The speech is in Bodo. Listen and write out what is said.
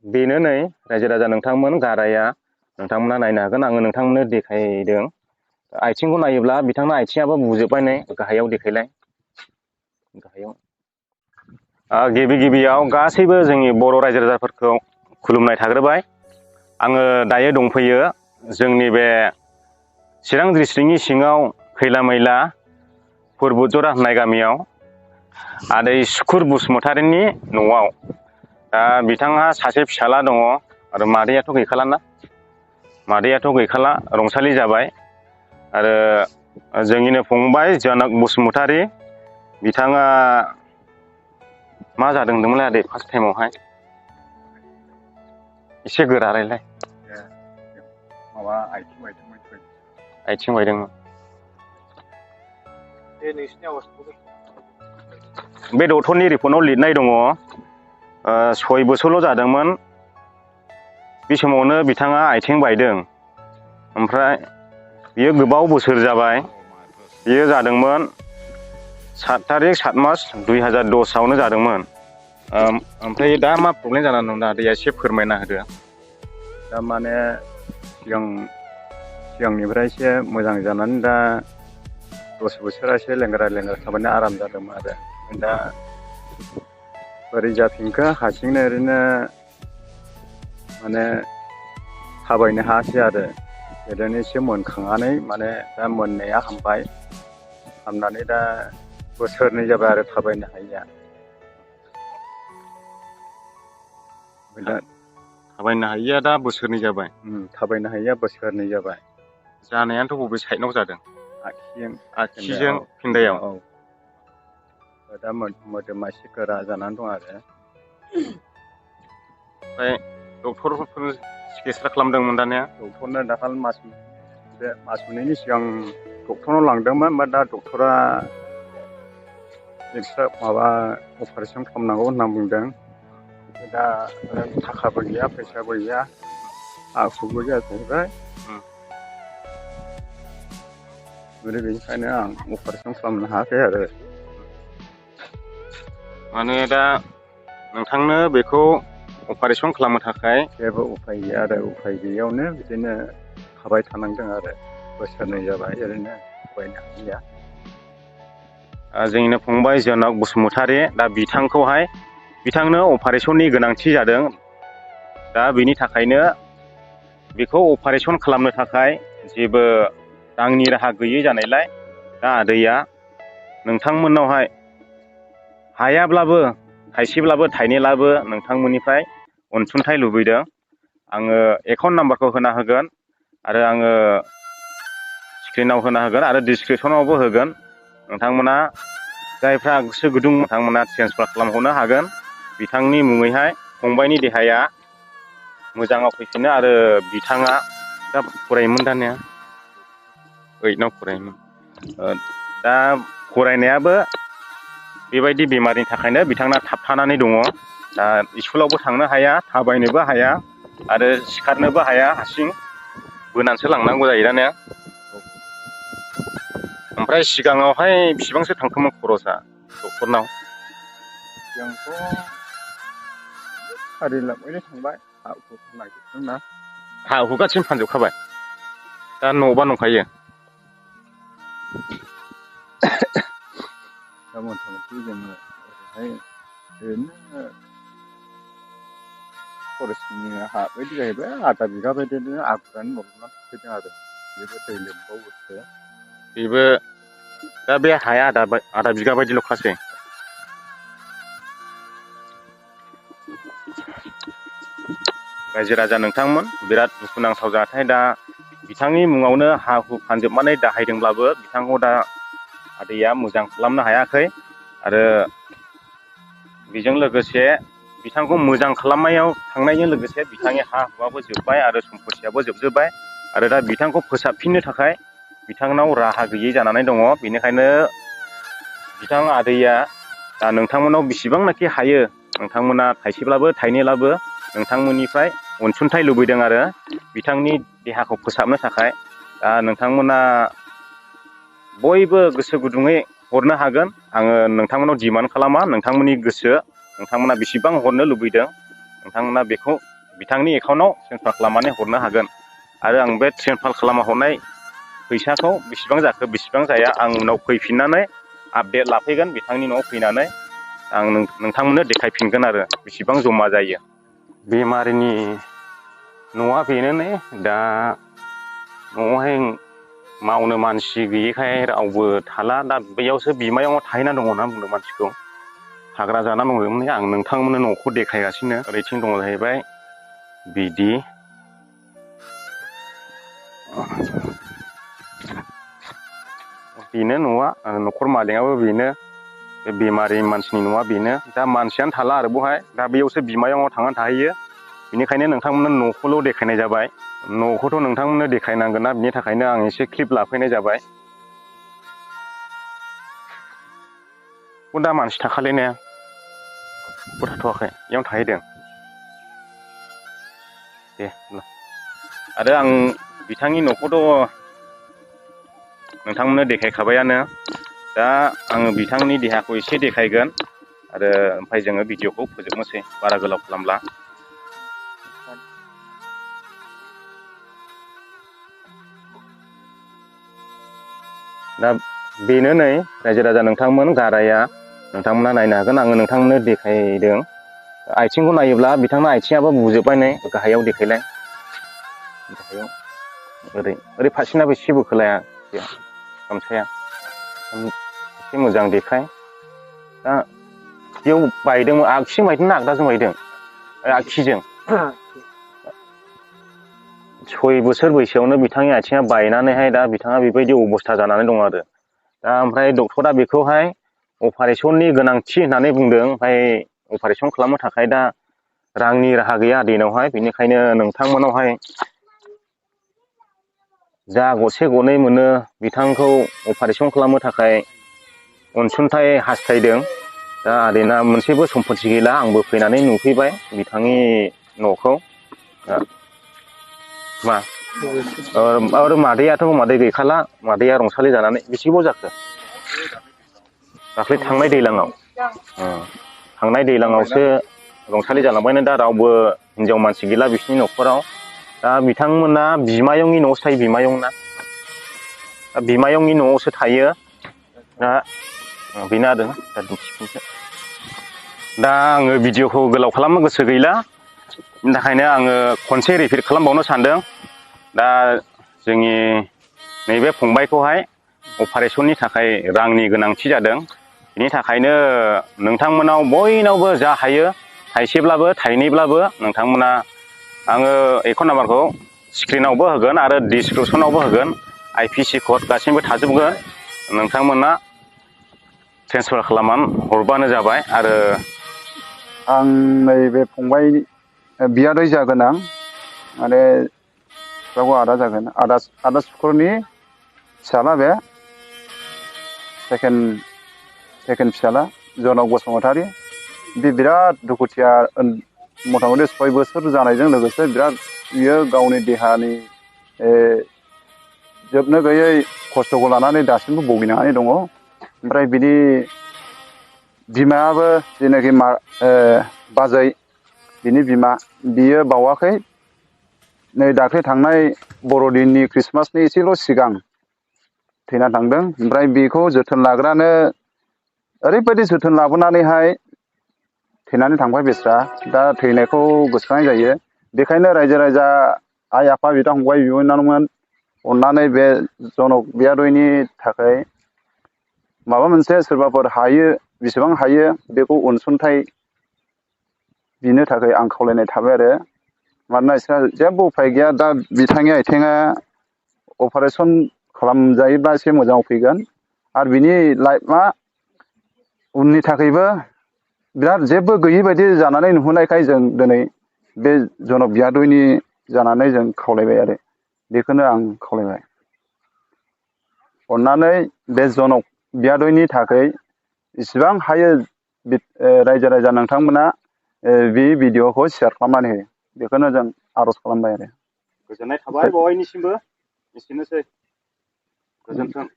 बेनो नै रायजो राजा नोंथांमोन गाराया नोंथांमोना नायनो हागोन आङो नोंथांमोननो देखायदों आथिंखौ नायोब्ला बिथांना आथिङाबो बुजोबबाय नै गाहायाव देखायलाय गाहायाव गिबि गिबियाव गासैबो जोंनि बर' रायजो राजाफोरखौ खुलुमनाय थाग्रोबाय आङो दायो दंफैयो जोंनि बे चिरां डिस्ट्रिक्टनि सिङाव खैला मैला पुरबुजरा होननाय गामियाव आदै सुकुर बसुमतारीनि न'आव दा बिथांहा सासे फिसाला दङ आरो मादैयाथ' गैखालाना मादैयाथ' गैखाला रुंसारि जाबाय आरो जोंनिनो फंबाय जनक बसुमतारी बिथाङा मा जादों होनदोंमोनलाय आदै फार्स्ट टाइमावहाय एसे गोरा रायलाय माबा आथिं बायदोंमोन बे डक्टरनि रिपर्टआव लिरनाय दङ 6 बोसोरल' जादोंमोन बे समावनो बिथाङा आथिं बायदों ओमफ्राय बियो गोबाव बोसोर जाबाय बियो जादोंमोन 7 तारिख 7 मास 2010 आवनो जादोंमोन ओमफ्राय दा मा प्रब्लेम जानानै दं दा आदैया एसे फोरमायना होदो दा माने सिगांनिफ्राय एसे मोजां जानानै दा 10 बोसोरा एसे लेंग्रा थाबायनो आराम जादोंमोन आरो दा बोरै जाफिनखो हारसिंनो ओरैनो माने थाबायनो हायासै आरो ओरैनो एसे मोनखांनानै माने दा मोननाया हामबाय हामनानै दा बोसोरनै जाबाय आरो थाबायनो हायिया थाबायनो हायिया दा बोसोरनै जाबाय थाबायनो हायिया बोसोरनै जाबाय जानायाथ' बबे साइडनाव जादों आगसिजों फिन्दायाव औ दा मोदोमा एसे गोरा जानानै दं आरो ओमफ्राय डक्टरफोर सिकित्सा खालामदोंमोन दानिया डक्टरनो दाखालि मास मोननैनि सिगां डक्टरनाव लांदोंमोन ओमफ्राय दा डक्टरा माबा अपारेसन खालामनांगौ होनना बुंदों दा थाखाबो गैया फैसाबो गैया आखुबो गैया जाहैबाय बेनिखायनो आं अपारेसन खालामनो हायाखै आरो माने दा नोंथांनो बेखौ अपारेसन खालामनो थाखाय जेबो उफाय गैया आरो उफाय गैयियावनो बिदिनो थाबाय थानांदों आरो बोसोरनै जाबाय ओरैनो थाबायनो हायिया जोंनिनो फंबाय जनक बसुमतारी दा बिथांनो अपारेसननि गोनांथि जादों दा बेनि थाखायनो बेखौ अपारेसन खालामनो थाखाय जेबो रांनि राहा गैयै जानायलाय दा आदैया नोंथांमोननावहाय हायाब्लाबो थाइसेब्लाबो थाइनैब्लाबो नोंथांमोननिफ्राय अनसुंथाइ लुबैदों आङो एकाउन्ट नाम्बारखौ होना होगोन आरो आङो स्क्रिनाव होना होगोन आरो डिसक्रिपसनावबो होगोन नोंथांमोना जायफ्रा गोसो गुदुं नोंथांमोना ट्रेन्सफार खालामहरनो हागोन बिथांनि मुङैहाय फंबायनि देहाया मोजाङाव फैफिनो आरो बिथाङा दा फरायोमोन दानिया 8 फरायोमोन दा फरायनायाबो बेबायदि बेमारनि थाखायनो बिथांना थाबथानानै दङ दा स्कुलावबो थांनो हाया थाबायनोबो हाया आरो सिखारनोबो हाया हारसिं बोनानैसो लांनांगौ जायो दानिया ओमफ्राय सिगाङावहाय बेसेबांसो थांखोमोन खरसा डक्टरनाव सिगांथ' 4 लाख बायदि थांबाय नागिरदोंना हा हु गासिनो फानजोबखाबाय दा न'बा नंखायो दा मथा मथि जोङो ओरैहाय ओरैनो फरेस्टनि हा बायदि जाहैबाय आधा बिगा बायदिनो आगुरानो न'लुना थाफैदों आरो बेबो दै लोमबावोसो बेबो दा बे हाया आधा बिगा बायदिल'खासै रायजो राजा नोंथांमोन बिराद दुखुनांथाव जाथाय दा बिथांनि मुङावनो हा हु फानजोबनानै दाहायदोंब्लाबो बिथांखौ दा आदैया मोजां खालामनो हायाखै आरो बेजों लोगोसे बिथांखौ मोजां खालामनायाव थांनायजों लोगोसे बिथांनि हा हुआबो जोब्बाय आरो सम्पतियाबो जोबजोब्बाय आरो दा बिथांखौ फोसाबफिननो थाखाय बिथांनाव राहा गैयै जानानै दङ बेनिखायनो बिथां आदैया दा नोंथांमोनाव बेसेबांनाखि हायो नोंथांमोना थाइसेब्लाबो थाइनैब्लाबो नोंथांमोननिफ्राय अनसुंथाइ लुबैदों आरो बिथांनि देहाखौ फोसाबनो थाखाय दा नोंथांमोना बयबो गोसो गुदुङै हरनो हागोन आङो नोंथांमोनाव डिमान्ड खालामा नोंथांमोननि गोसो नोंथांमोना बेसेबां हरनो लुबैदों नोंथांमोना बेखौ बिथांनि एकाउन्टआव ट्रेन्सफार खालामनानै हरनो हागोन आरो आं बे ट्रेन्सफार खालामना हरनाय फैसाखौ बेसेबां जाखो बेसेबां जाया आं उनाव फैफिननानै आपडेट लाफैगोन बिथांनि न'आव फैनानै आं नोंथांमोननो देखायफिनगोन आरो बेसेबां जमा जायो। बेमारिनि न'आ बेनोने दा न'आवहाय मावनो मानसि गैयैखाय रावबो थाला दा बैयावसो बिमायाव थाहैना दङ होनना बुंदों मानसिखौ थाग्रा जाना दंमोन आं नोंथांमोननो न'खौ देखायगासिनो ओरैथिं दङ जाहैबाय बिदि बेनो न'आ न'खर मालिकाबो बेनो बे बेमारि मानसिनि न'आ बेनो दा मानसियानो थाला आरो बेवहाय दा बैयावसो बिमायाव थांनानै थाहैयो बेनिखायनो नोंथांमोननो न'खौल' देखायनाय जाबाय न'खौथ' नोंथांमोननो देखायनांगोन ना बिनि थाखायनो आं एसे क्लिप लाफैनाय जाबाय। दा मानसि थाखालायनाया थाथ'वाखै इयावनो थाहैदों दे आरो आं बिथांनि न'खौथ' नोंथांमोननो देखायखाबायानो दा आङो बिथांनि देहाखौ एसे देखायगोन आरो ओमफ्राय जोङो भिडिअखौ फोजोबनोसै बारा गोलाव खालामला। दा बेनो नै रायजो राजा नोंथांमोन गाराया नोंथांमोना नायनो हागोन आङो नोंथांमोननो देखायदों आथिंखौ नायोब्ला बिथांना आथिङाबो बुजोब्बाय नै गाहायाव देखायलाय गाहायाव ओरै फारसेनाबो एसे बोखोलाया गामसाया एसे मोजां देखाय दा बेयाव बायदोंमोन आगसिजों बायदों ना आगदाजों बायदों आगसिजों 6 बोसोर बैसोआवनो बिथांनि आथिङा बायनानैहाय दा बिथाङा बेबायदि अबस्था जानानै दं आरो दा ओमफ्राय डक्टरा बेखौहाय अपारेशननि गोनांथि होननानै बुंदों ओमफ्राय अपारेशन खालामनो थाखाय दा रांनि राहा गैया दैनावहाय बेनिखायनो नोंथांमोनावहाय जा गरसे गरनै मोनो बिथांखौ अपारेशन खालामनो थाखाय अनसुंथाइ हास्थायदों दा आदैना मोनसेबो सम्पति गैला आंबो फैनानै नुफैबाय बिथांनि न'खौ मा आरो मादैयाथ' मादै गैखाला मादैया रुंसारि जानानै बेसे गोबाव जाखो दाख्लै थांनाय दैज्लाङावसो रुंसारि जालांबायनो दा रावबो हिनजाव मानसि गैला बिसिनि न'खराव दा बिथांमोना बिमायंनि न'आवसो थायो बिमायंना दा बिमायंनि न'आवसो थायो दा बेनो आरो दा दिन्थिफिनसै दा आङो भिडिअखौ गोलाव खालामनो गोसो गैला बिनि थाखायनो आङो खनसे रिपिट खालामबावनो सानदों दा जोंनि नैबे फंबायखौहाय अपारेशननि थाखाय रांनि गोनांथि जादों बिनि थाखायनो नोंथांमोनाव बयनावबो जा हायो थाइसेब्लाबो थाइनैब्लाबो नोंथांमोना आङो एकाउन्ट नाम्बारखौ स्क्रिनावबो होगोन आरो डिसक्रिपसनावबो होगोन IFSC कड गासैबो थाजोबगोन नोंथांमोना ट्रेन्सफार खालामनानै हरबानो जाबाय आरो आं नैबे फंबाय बियादै जागोन आं माने बिफाखौ आदा जागोन आदा सुखुरनि फिसाला बे सेकेन्ड फिसाला जनक बसुमतारी बे बिराद दुखुथिया मथा मथि 6 बोसोर जानायजों लोगोसे बिराद बियो गावनि देहानि जोबनो गैयै खस्थ'खौ लानानै दासिमबो भुगिनानै दङ ओमफ्राय बिनि बिमायाबो जेनाखि बाजै बिनि बिमा बियो बावाखै नै दाख्लै थांनाय बर'दिननि ख्रिस्टमासनि एसेल' सिगां थैना थांदों ओमफ्राय बेखौ जोथोन लाग्रानो ओरैबायदि जोथोन लाबोनानैहाय थैनानै थांबाय बेस्रा दा थैनायखौ गोसोखांनाय जायो बेखायनो रायजो राजा आइ आफा बिदा फंबाय बिबोनांमोन अननानै बे जनक बियादैनि थाखाय माबा मोनसे सोरबाफोर हायो बेसेबां हायो बेखौ अनसुंथाइ बिनो थाखाय आं खावलायनाय थाबाय आरो मानोना बिसोरहा जेबो उफाय गैया दा बिथांनि आथिङा अपारेशन खालामजायोब्ला एसे मोजाङाव फैगोन आरो बिनि लाइफआ उननि थाखायबो बिराद जेबो गैयि बायदि जानानै नुहोनायखाय जों दिनै बे जनक बियादैनि जानानै जों खावलायबाय आरो बेखौनो आं खावलायबाय अननानै बे जनक बियादैनि थाखाय इसिबां हायो रायजो राजा नोंथांमोना बे भिडिअखौ शेयार खालामनानै होयो बेखौनो जों आर'ज खालामबाय आरो गोजोननाय थाबाय बयनिसिमबो एसेनोसै गोजोन्थों।